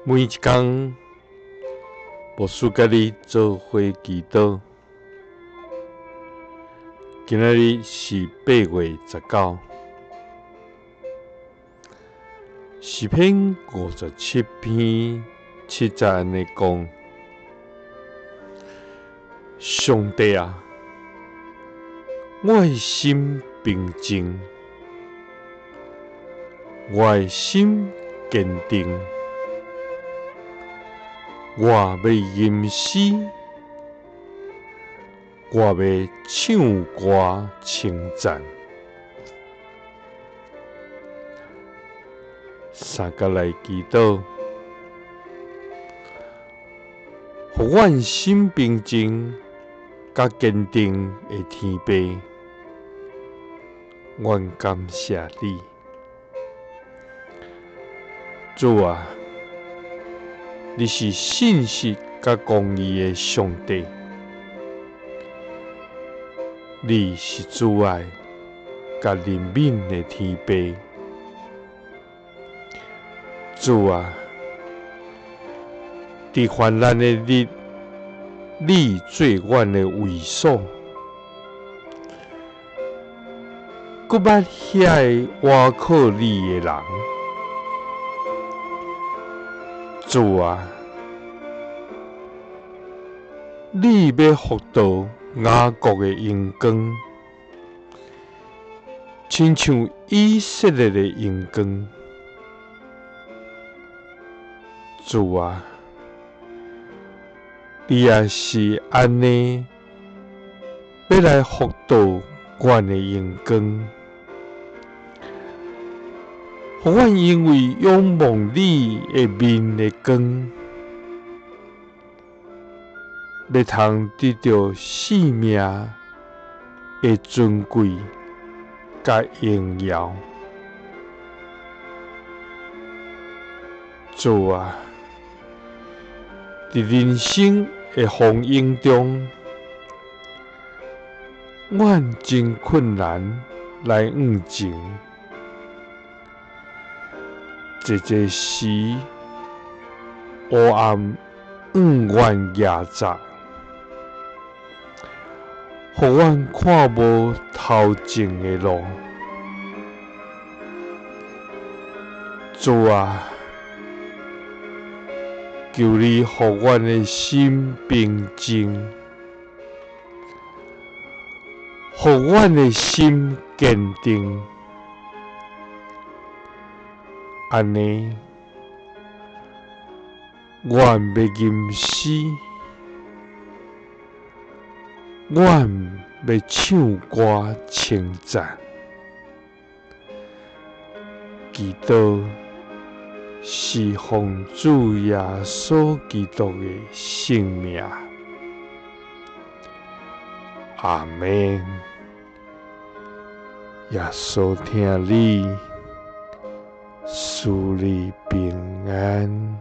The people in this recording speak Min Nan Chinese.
每一工，牧師佮你做伙祈禱。今仔日是8月19，詩篇57篇7節按呢講：上帝啊，我的心平靜，我的心堅定。我欲吟詩，我欲唱歌稱讚。三佮來祈禱，予阮心平靜，佮堅定的天父，阮感謝你，主啊！你是信實佮公義的上帝，你是慈愛佮憐憫的天父。主啊，佇患難的日，你做阮的避所，閣捌遐个倚靠你的人。主啊，你欲復倒雅各的榮光，親像以色列的榮光。主啊，你也是按呢，欲來復倒阮的榮光。予阮因為仰望你的面的光，欲通得著性命的尊貴佮榮耀。主啊，佇人生的風湧中，阮真困難來向前。濟濟時，烏暗向阮壓榨，予阮看無頭前的路。主啊，求你予阮的心平靜，予阮的心堅定。按呢，阮欲吟詩，阮欲唱歌稱讚，祈禱是奉主耶穌基督的聖名，阿們。耶穌疼你。賜你平安。